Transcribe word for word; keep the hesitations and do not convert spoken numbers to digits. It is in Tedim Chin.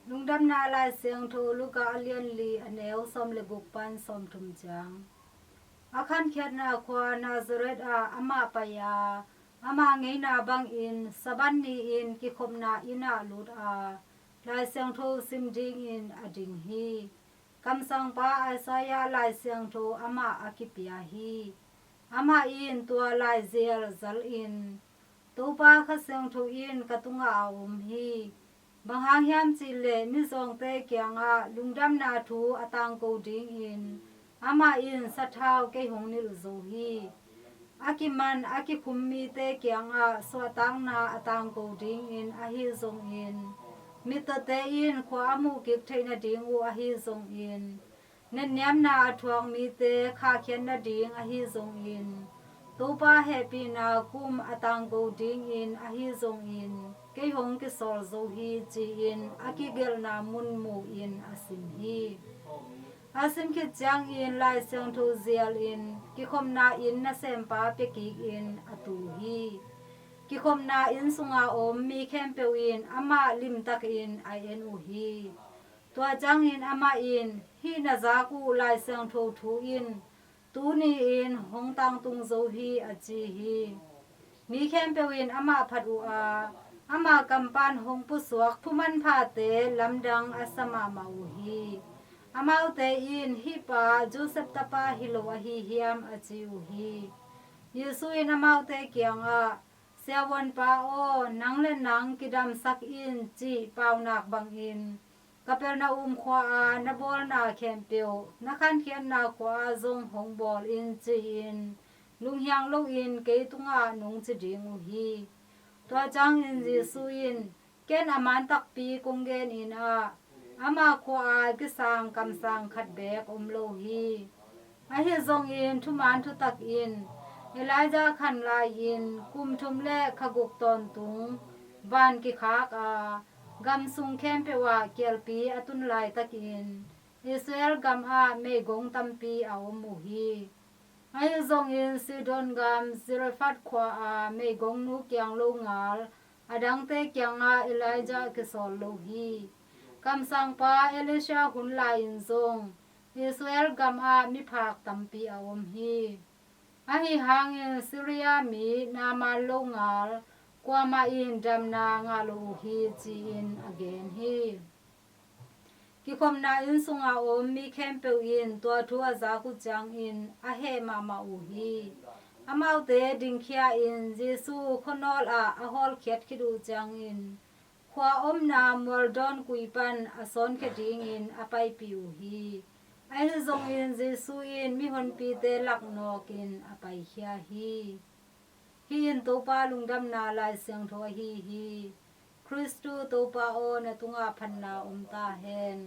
Lungdamna Lai Siangtho Luka a lian li, a neu sawm le guk pan sawmthum ciang. A khankhiatna khua Nazareth ah amah pai a, ama ngeina bangin Sabbath ni-in kikhopna inn ah lut a, Lai Siangtho sim dingin a ding hi. Kamsangpa Isaiah Lai Siangtho amah a kipia hi. Amah in tua laizial zalin, Topa Kha Siangtho in ka tungah a om hi. Bang hang hiam cih leh mizawngte kiangah lungdamna thu a tangko dingin amah in sathau kei hong nilh zo hi. A kiman a kikhum mite kiangah suahtakna a tangko dingin ahi zongin, mittawte in khua a muhkik theih nading uh ahi zongin, nenniamna a thuak mite khahkhiat nading ahi zongin, Topa hehpihna kum a tangko dingin ahi zongin, kei hong kisawl zo hi, ci-in a kigelhna mun mu-in a sim hi. A sim khit ciangin Lai Siangtho zialin kikhopna inn nasempa piakikin a tu hi. Kikhopna inn sunga om mi khempeuh in amah limtakin a en uh hi. Tua ciangin amah in, "Hih na zak uh Lai Siangtho thu in tuni-in hong tangtung zo hi," a ci hi. Mi khempeuh in amah phat uh a, ama kam pan hong pusuak thumanphate lamdang a sa mahmah uh hi. Amaute in, "Hih pa Josef tapa hi lo ahi hiam?" a ci uh hi. Jesu in amaute kiangah, "Siavuanpa aw, nang le nang kidamsak in," cih paunak bangin, Kapernaum khua-a na bawlna khempeuh na khankhiatna khua-ah zong hong bawl in, ci-in lunghiang loin kei tungah nungci ding uh hi. Tua ciangin Jesu in, "Ken a man takpi kong genin ah, ama khua-a kisang kamsang khat beek om lo hi. Ahi zongin thuman thutak in, Elijah khan lai-in kum thum le kha guk tawntung van kikhak a, gam sung khempeuh ah kialpi a tun laitakin Israel gamah meigong tampi a om uh hi. Ahi zongin Sidon gam Zarephath khua-a meigongnu kiang lo ngal a dangte kiangah Elijah kisawl lo hi. Kamsangpa Elisha hun lai-in zong Israel gamah miphak tampi a om hi. Ahi hangin Syria mi Naaman lo ngal kuamah in damna ngah lo uh hi," ci-in a gen hi. Kikhopna inn sunga om mi khempeuh in tua thu a zak uh ciangin a heh mahmah uh hi. Amaute dingkhia-in Jesu khuanawl ah a hawlkhiat khit uh ciangin, khua omna mualdawn kui pan a sawnkhia dingin a paipih uh hi. Ahi zongin Jesu in mihonpite lak nawkin a paikhia hi. Hih in Topa lungdamna Lai Siangtho ahi hi. Khristu Topa aw, na tungah phatna om ta hen.